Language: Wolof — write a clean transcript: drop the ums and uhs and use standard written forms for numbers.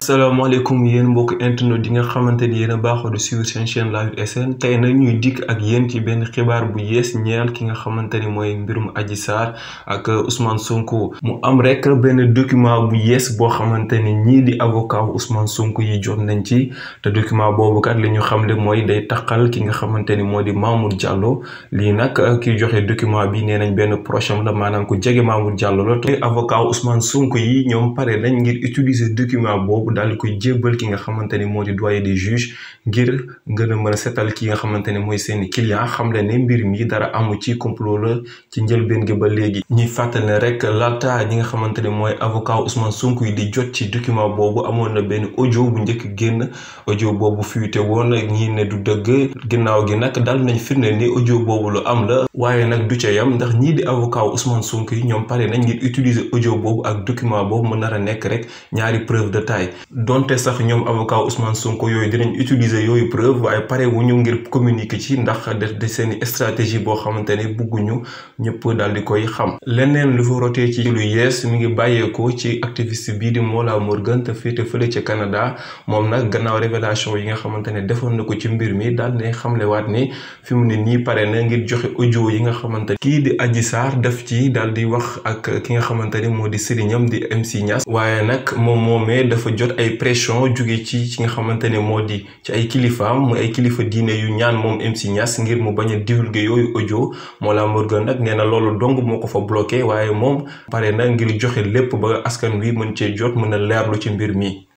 salaamaaleykum yéen mbokk internet yi nga xamante ni yéen a baaxoo di suivre seen chaîne Live SN tey nag ñuy dikk ak yéen ci benn xibaar bu yees ñeel ki nga xamante ni mooy mbirum Adji Sarr ak Ousmane Sonko mu am rek benn document bu yees boo xamante ni ñii di avocat Ousmane Sonko yi jot nañ ci te document boobu kat li ñu xamle mooy day taqal ki nga xamante ni moo di Mamour Diallo lii nag ki joxe document bi nee nañ benn proche la maanaam ku jege Mamour Diallo la te avocat Ousmane Sonko yi ñoom pare nañ ngir utiliser document boobu daal di koy jébbal ki nga xamante ni moo di doyen des juges ngir gën a mën a setal ki nga xamante ne mooy seen client xam le ne mbir mi dara amu ci complot la ci njëlbeen gi ba léegi. ñuy fàttali ne rek laata ñi nga xamante ne mooy avocat Ousmane Sonko yi di jot ci document boobu amoon na benn audio bu njëkk génn audio boobu fuité woon ñii ne du dëgg ginnaaw gi nag dal nañ firnde ni audio boobu lu am la waaye nag du ca yam ndax ñii di avocat Ousmane Sonko yi ñoom pare nañ ngir utiliser audio boobu ak document boobu mu nar a nekk rek ñaari preuve de taille. donte sax ñoom avocat Ousmane Sonko yooyu dinañ utiliser yooyu preuve waaye pare wuñu ngir communiquer ci ndax def de seeni stratégie boo xamante ne bugguñu ñëpp daal di koy xam. leneen lu fa rotee ci lu yees mi ngi bàyyeekoo ci activiste bii di Mollah Morgun te féete fële ca Canada moom nag gannaaw révélation yi nga xamante ne defoon na ko ci mbir mi daal ne xamlewaat ni fi mu ne nii pare na ngir joxe audio yi nga xamante kii di Adji Sarr def ci daal di wax ak ki nga xamante ne moo di sëriñam di MC Niass waaye nag moom moomee dafa jot ay pression jóge ci nga xamante ne moo di ci ay kilifaam muy ay kilifa diine yu ñaan moom MC Niass ngir mu bañ a divulguer yooyu audio Mollah Morgun nag nee na loolu dong moo ko fa bloqué waaye moom pare na ngir joxe lépp ba askan wi mën cee jot mën a leerlu ci mbir mi.